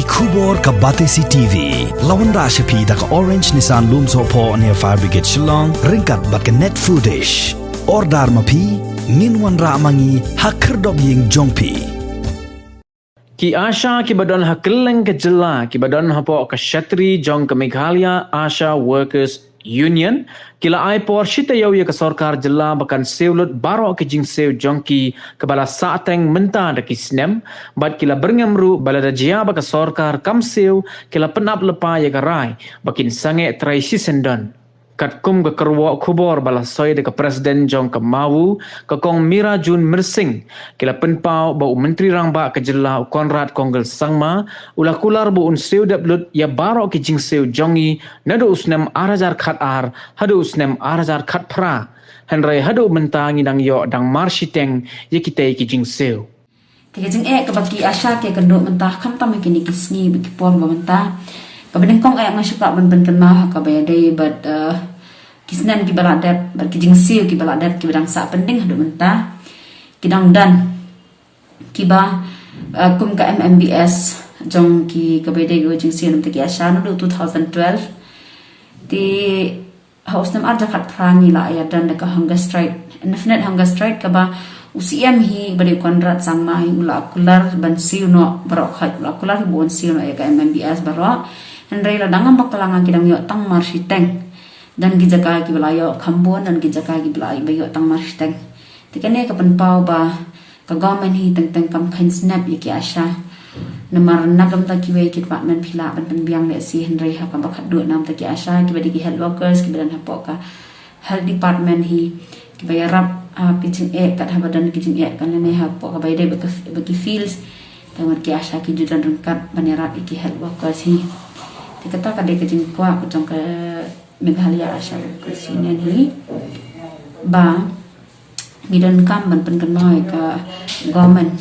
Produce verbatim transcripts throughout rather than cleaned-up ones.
Khubor ka Batesi T V la wanrah sha phi da ka Orange Nissan Lumsohphoh near Fire Brigade Shillong, ryngkat bad ka Net Foodish. Order ma phi, ngin wanrah ma ngi ha khyrdop ïing jong phi. Ki ASHA kiba don ha kylleng ka jylla, kiba don hapoh ka shatri jong ka Meghalaya ASHA Workers Union, ki la ai por shi taïew ïa ka sorkar jylla ba kan siew lut baroh ki jingsiew jong ki kaba la sahteng mynta da ki snem, bad ki la byrngem ruh ba lada jia ba ka sorkar kam siew, ki la pynap lypa ïa ka rai ba kin sangeh trei shisien don. Katkum ka kyrwoh khubor ba la soi da ka President jong ka MAWU, ka Kong Mira June Myrsing, ki la pynpaw ba u Myntri Rangbah ka jylla u Conrad Kongkal Sangma u la kular ba un siew dep lut ïa baroh ki jingsiew jong ngi naduh u snem ar hajar khatar haduh u snem ar hajar khatphra. Hynrei haduh mynta ngi dang ïoh dang marshiteng ïa kitei ki jingsiew. Te ka jingeh kaba ki ASHA ki kynduh mynta khamtam ha kine ki sngi bad ki por ba mynta, kaba nyngkong eh nga shu kwah ban pynkynmaw ha kaba ïadei bad, eh, ki snem kiba la dep bad ki jingsiew kiba la dep kiba dang sah pending haduh mynta. Ki dang don kiba, eh, kum ka MMBS jong ki kaba ïadei ka jingsiew namar ki ASHA naduh two thousand twelve. Te ha u snem ar hajar khatphra ngi la ïa don da ka hunger strike, indefinite hunger strike, kaba u CM hi ba dei Conrad Sangma hi u la kular ban siew noh baroh khoit, u la kular hi ba un siew noh ïa ka MMBS baroh. Hynrei la dang ngam bakla nga ki dang ïoh tang marshiteng. Don ki jaka kiba la ïoh kham bun, don ki jaka kiba la ïoh tang marshiteng. Te kane ka pynpaw ba ka government hi teng teng kam kheiñ snap ïa ki ASHA. Namar na ka bynta kiwei ki department phi lah ban pynbiang lehse, hynrei ha kaba khatduh na ka bynta ki ASHA kiba dei ki health workers kiba don hapoh ka health department hi, kiba ïarap ha ki jingeh kat haba don ki jingeh kan lane hapoh kaba ïadei bad ki fields. Te mut ki ASHA ki ju don ryngkat ban ïarap ïa ki health workers hi. Te kata ka dei ka jingkwah ka jong ka Meghalaya ASHA Workers Union hi ba ngi donkam ban pynkynmaw ïa ka government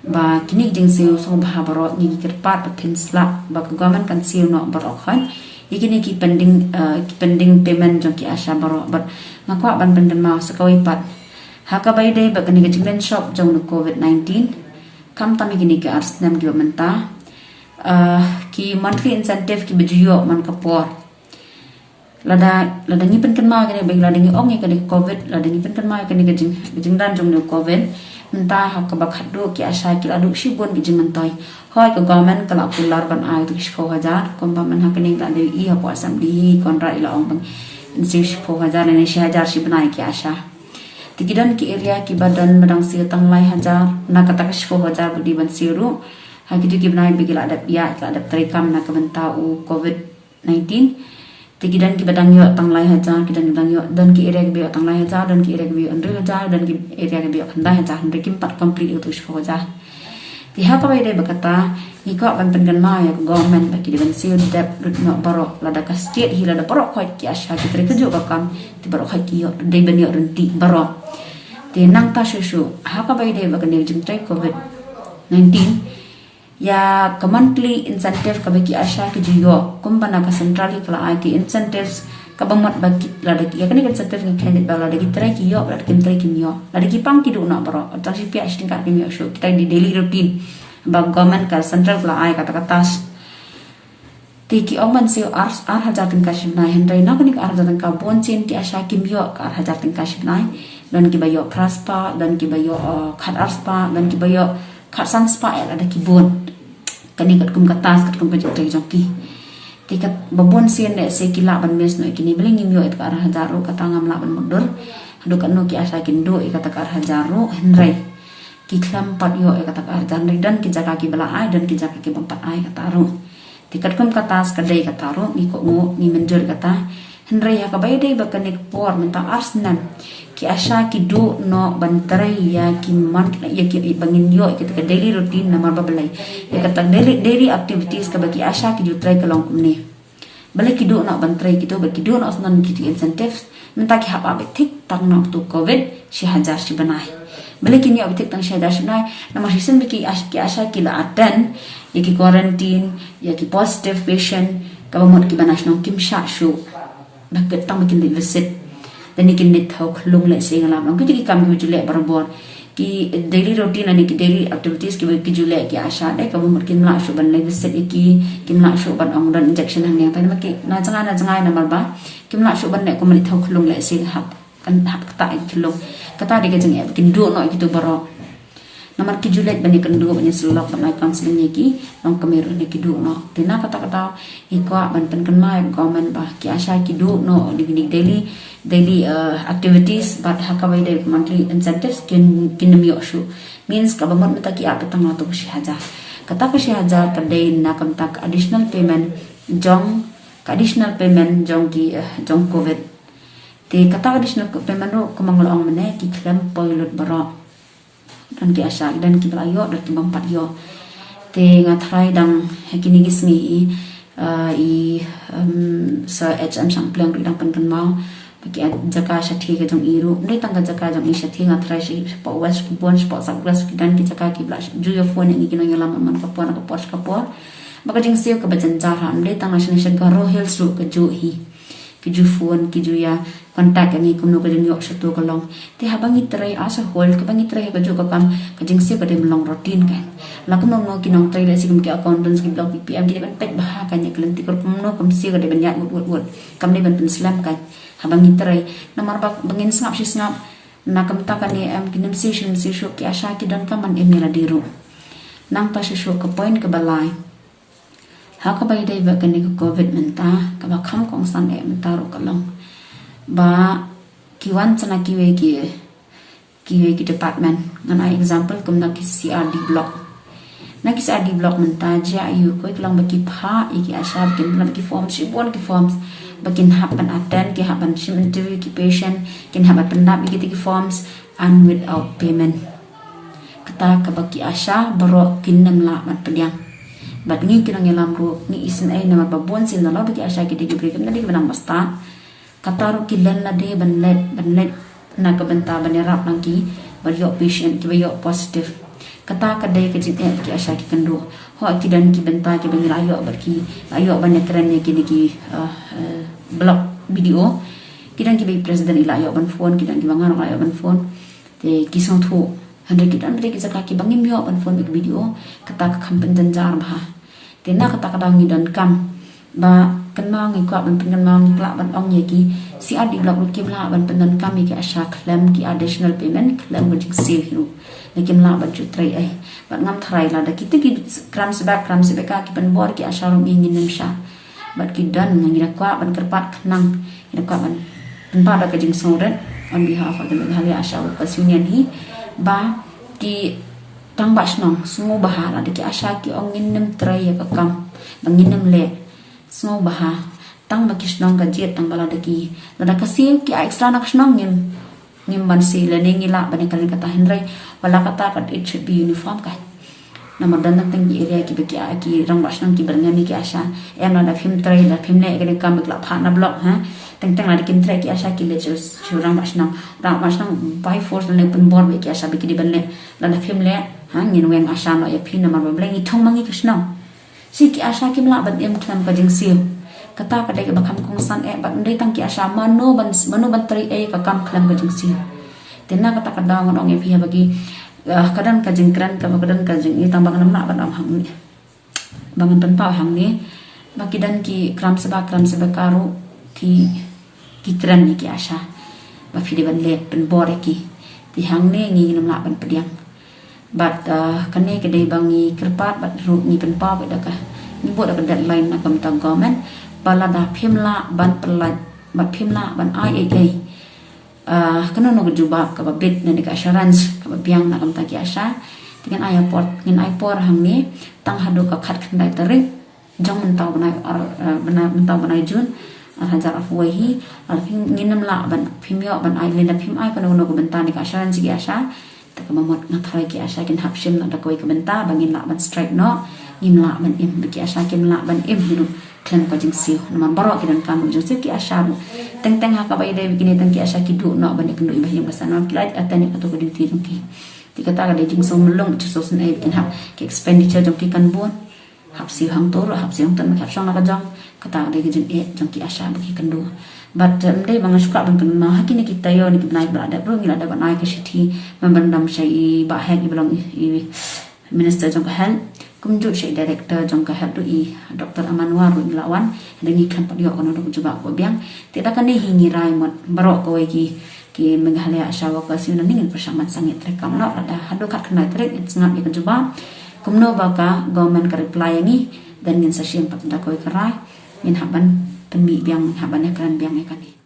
ba kine ki jingsiew sngewbha baroh ngi kyrpad ba phin shlak ba ka government kan siew noh baroh khoit ïa kine ki pending, eh, ki pending payment jong ki ASHA baroh. Bad nga kwah ban pynkynmaw sa kawei pat ha kaba ïadei bad kane ka jingdon shop jong u covid nineteen, khamtam ïa kine ki ar snem kiba mynta, eh, ki monthly incentive kiba ju ïoh man ka por. Lada, lada ngi pynkynmaw ïa kane ba lada ngi ong ïa kane ka covid, lada ngi pynkynmaw ïa kane ka jing, ka jingdon jong u covid, mynta ha kaba khatduh ki ASHA ki la duh shibun ki jingmyntoi. Hooid, ka government ka la kular ban ai ïa u shiphew hajar, kumba mynta ha kane la dei i hapoh Assembly hi Conrad i la ong ban siew shiphew hajar lane shi hajar shi bnai ki ASHA. Te ki don ki area kiba don ba dang siew tang lai hajar, na kata ka shiphew hajar ba dei ban siew ruh ha kito ki bnai ba ki la dep ïaid, ki la dep treikam na ka bynta u covid nineteen. Te ki don kiba dang ïoh tang lai hajar, ki don kiba dang ïoh, don ki area kiba ïoh tang lai hajar, don ki area kiba ïoh hynriew hajar, don ki area kiba ïoh khyndai hajar, hynrei kim pat complete ïa u shiphew hajar. Te ha kaba ïadei bad kata ngi kwah ban pynkynmaw ïa ka government ba ki dei ban siew dep lut noh baroh, lada ka state hi, lada baroh khoit ki ASHA ki trei kajuh ka kam, te baroh khoit ki ïoh, dei ban ïoh ryntih baroh. Te nangta shuh shuh ha kaba ïadei bad kane ka jingtrei covid nineteen, ïa ka monthly incentive kaba ki ASHA ki ju ïoh, kumba na ka central hi ka la ai ki incentives, kaba mut ba ki, lada ki, ïa kane ka incentive ngi kheiñ ba lada ki trei ki ïoh, lada kim trei kim ïoh, lada ki pang ki duh noh baroh, tang shi piah shi tyngka kim ïoh shuh, kita ki daily routine ba government ka central ka la ai kata ka task. Te ki ong ban siew ar, ar hajar tyngka shi bnai, hynrei na kane ka ar hajar tyngka bun sien ki ASHA kim ïoh ka ar hajar tyngka shi bnai. Don kiba ïoh phra spah, don kiba ïoh, eh, khat ar spah, don kiba ïoh khat san spah, eh, lada ki bun. Kane katkum ka task, katkum ka jingtrei jong ki. Te kaba bun sien lehse ki lah ban miss noh ïa kine, balei ngim ïoh ïa ka ar hajar ruh, kata ngam lah ban mutdur haduh katno ki ASHA kin duh ïa kata ka ar hajar ruh, hynrei ki khlem pat ïoh ïa kata ka ar hajar, hynrei don ki jaka kiba la ai, don ki jaka ki bym pat ai kata ruh. Te katkum ka task ka dei kata ruh, ngi kohnguh, ngi mynjur kata. Hynrei ha kaba ïadei bad kane ka por mynta ar snem ki ASHA ki duh noh ban trei ïa ki month, ïa ki, ba ngin ïoh ïa kata ka daily routine, namar ba balei, ïa kata daily, daily activities kaba ki ASHA ki ju trei ka long kumne. Balei ki duh noh ban trei kito, ba ki duh noh shen kito incentives. Mynta ki hap ap beit thik tang na uto u covid, shi hajar shi bnai. Balei kin ïoh beit thik tang shi hajar shi bnai? Namar shisien ba ki ASHA, ki ASHA ki la attend ïa ki quarantine, ïa ki positive patient, kaba mut kiba na shnong kim shah shuh. Ba kat tang ba kin leit visit, lane kin leit thaw khlung lehse, nga lam long kito ki kam kiba ju leh barabor. ki daily routine ne ki daily activities ki ba ki ju leh ki ASHA de, kaba mut kim lah shuh ban leh visit ïa ki, kim lah shuh ban ong don injection hangne hangtai, namar ki na jngai na jngai namar ba kim lah shuh ban leh kum leit thaw khyllung leh shi hap kan hap kata ïa ki khyllung. Kata de ka jingeh ba kin duh noh ïa kitu baroh. Namar ki ju leit ban ïakynduh ban ïasyllok ban ai counseling ïa ki longkmie ruh ne ki duh noh. Te na kata ka daw ngi kwah ban pynkynmaw ïa ka government ba ki ASHA ki duh noh ïa kine ki daily, daily uh, activities bad ha kaba ïadei bad monthly incentives kin, kin ym ïoh shuh. Means kaba mut mynta ki ap tang la tu ka shi hajar. Kata ka shi hajar ka dei na ka bynta ka additional payment jong, ka additional payment jong ki, uh, jong covid. Te kata ka additional payment ruh kumba nga la ong mynne ki khlem poi lut baroh. Don ki ASHA, don kiba la ïoh, don ki bym pat ïoh. Te nga tharai dang ha kine ki sngi i, uh, i, um, Sir H M Shangpliang ruh i dang pynkynmaw ba ki jaka shathie ka jong i ruh, ym dei tang ka jaka jong i shathie, nga tharai shapoh West, bun shapoh South West ki don ki jaka kiba la ju ïa phone ïa ngi ki nongïalam man ka por na ka por sha ka por. Ba ka jingsiew kaba jynjar ha, ym dei tang na shane sha Garo Hills ruh ka juh hi. Ki ju phone, ki ju ïa contact ïa ngi kumno ka jingïoh shato ka long. Te haba ngi trei as a whole, kaba ngi trei ha kajuh ka kam, ka jingsiew ka dei ban long routine kan. La kumno kumno ki nongtrei lehse kum ki accountants, ki block, ki P M, ki dei ban peit bha kan ïa ka lynti, kumno ka jingsiew ka dei ban ïaid wut wut wut. Kam dei ban pynslem kan haba ngi trei. Namar ba, ba ngin sngap shi sngap na ka bynta kane em, kin ym siew shuh, ym siew shuh, ki ASHA ki donkam ban im ïa lade ruh. Nangta shuh shuh ka point kaba lai. Ha kaba ïadei bad kane ka covid mynta, kaba kham kongsan eh mynta ruh ka long ba ki wan sa na kiwei ki, kiwei ki department. Ngan ai example kum na ki C R D block. Na ki C R D block mynta jia aïu, koi ka long ba ki phah ïa ki ASHA ba kin pyndap ki forms, shibun ki forms, ba kin hap ban attend, ki hap ban shim interview ki patient, kin hap ban pyndap ïa kita ki forms and without payment. Kata kaba ki ASHA baroh kin ym lah ban pdiang. Bad ngi ki nongïalam ruh ngi isynei namar ba bun sien na la ba ki ASHA ki dei ki briew, kim dei ki ba nang ba stad. Kata ruh ki len lade ban leit, ban leit na ka bynta ban ïarap lang ki ba ïoh patient, ki ba ïoh positive. Kata ka dei ka jingeh ki ASHA ki kynduh. Ho ki don ki bynta ki ba ngi la ïoh bad ki la ïoh ban ïakren ïa kine ki, uh, uh, block B D O. Ki don ki ba i president i la ïoh ban phone, ki don ki ba nga ruh la ïoh ban phone. Te ki sngewthuh. Hynrei ki don bad ki jaka ki ba ngim ïoh ban phone bad ki B D O, kata ka kham pynjynjar bha. Te na kata ka daw ngi donkam ba kynmaw, ngi kwah ban pynkynmaw, ngi kwah ban ong ïa ki C R D block ruh kim lah ban pyndonkam ïa ki ASHA khlem ki additional payment, khlem ka jingsiew hi ruh. Lada kim lah ban shu trei ei. Bad ngam tharai lada kita ki kram sebak, kram sebaka ki pynbor ki ASHA ruh ngi ngin nym shah. Bad ki don, ngi da kwah ban kyrpad khnang, ngi da kwah ban pynpaw da ka jingsngewrit on behalf of the Meghalaya ASHA Workers Union hi ba ki tang ba shnong sngewbha lada ki ASHA ki ong ngin nym trei ïa ka kam, ba ngin nym leh, sngewbha, tang ba ki shnong ka jied, tang ba lada ki, lada ka siew ki ai extra na ka shnong, ngim ngim ban siew lane ngi lah ban ïakren kata, hynrei wat la kata ka, it should be uniform ka. Namar don tang ki area ki ba ki, ki rangbah shnong ki ba ngam ïa ki ASHA. Em, lada phim trei, lada phim leh ïa kane ka kam ba ki la phah na block, ha. Teng teng lada kim trei ki ASHA ki leit sha, sha rangbah shnong. Rangbah shnong by force lane pynbor ba ki ASHA ba ki dei ban leh. Lada phim leh, ha, ngin weng ASHA noh ïa phi namar ba balei, ngi thung ma ngi ka shnong. Shi ki ASHA kim lah ban im khlem ka jingsiew. Kata ka dei kaba kham kongsan eh, bad ym dei tang ki ASHA, mano ban, mano ban trei ei ka kam khlem ka jingsiew. Te na kata ka daw ngan ong ïa phi ha ba ki, ah, ka don ka jingkren kaba, ka don ka jing, ïa tang ba ngan ym lah ban ong hangne, ba ngan pynpaw hangne ba ki don ki kram sebak, kram sebaka ruh ki, ki kren ïa ki ASHA ba phi dei ban leh pynbor ïa ki. Te hangne ngi ngin ym lah ban pdiang. Bad, uh, kane ka dei ba ngi kyrpad bad ruh ngi pynpaw bad da ka, ngi buh da ka deadline na ka bynta government ba lada phim lah ban pynlait bad phim lah ban ai ei ei, uh, kano kano ka jubab kaba bit na ka assurance kaba biang na ka bynta ki ASHA, te ngin ai por, ngin ai por hangne tang haduh ka khatkhyndai tarik jong mynta u bnai ar, eh, bnai, mynta u bnai June ar hajar arphew wei hi. Lada phim, ngin nym lah ban, phim ïoh ban ai, lada phim ai kano kano ka bynta na ka assurance ki ASHA, te kaba mut nga tharai ki ASHA kin hap shim noh da kawei ka bynta ba ngin lah ban strike noh, ngim lah ban im, ba ki ASHA kim lah ban im hi ruh khlem ka jingsiew. Namar baroh ki donkam ka jingsiew, ki ASHA ruh. Teng teng ha kaba ïadei bad kine tang ki ASHA ki duh noh ban ïakynduh ïa ba ïing ba sem, namar ki la attend ïa kato ka duty jong ki. Te kata ka dei jingsngew mlung, jingsngew sngewsih, kin hap ki expenditure jong ki kan bun. Hap siew hangto ruh, hap siew hangto, hap shong la ka jong. Kata ka dei ka jingeh jong ki ASHA ba ki kynduh. Bad ym dei ba nga shu kwah ban pynmih ha kine ki taïew ne ki bnai ba la dep ruh ngi la dep ban ai ka shithi memorandum sha i Bah Hek i ba long i Minister jong ka Health, kumjuh sha i Director jong ka Health ruh i Doctor Aman War ruh ngi la wan. Hynrei ngi khlem pat ïoh kano kano ka jubab kaba biang. Te da kane hi ngi rai mut baroh kawei ki ki Meghalaya ASHA workers union ngin pyrshang ban sangeh treikam noh lada haduh khatkhyndai tarik ngin sngap ïa ka jubab. Kumno ba ka government ka reply ïa ngi, then ngin sa shim pat da kawei ka rai. Ngin hap ban pynmih biang, ngin hap ban ïakren biang ïa kane.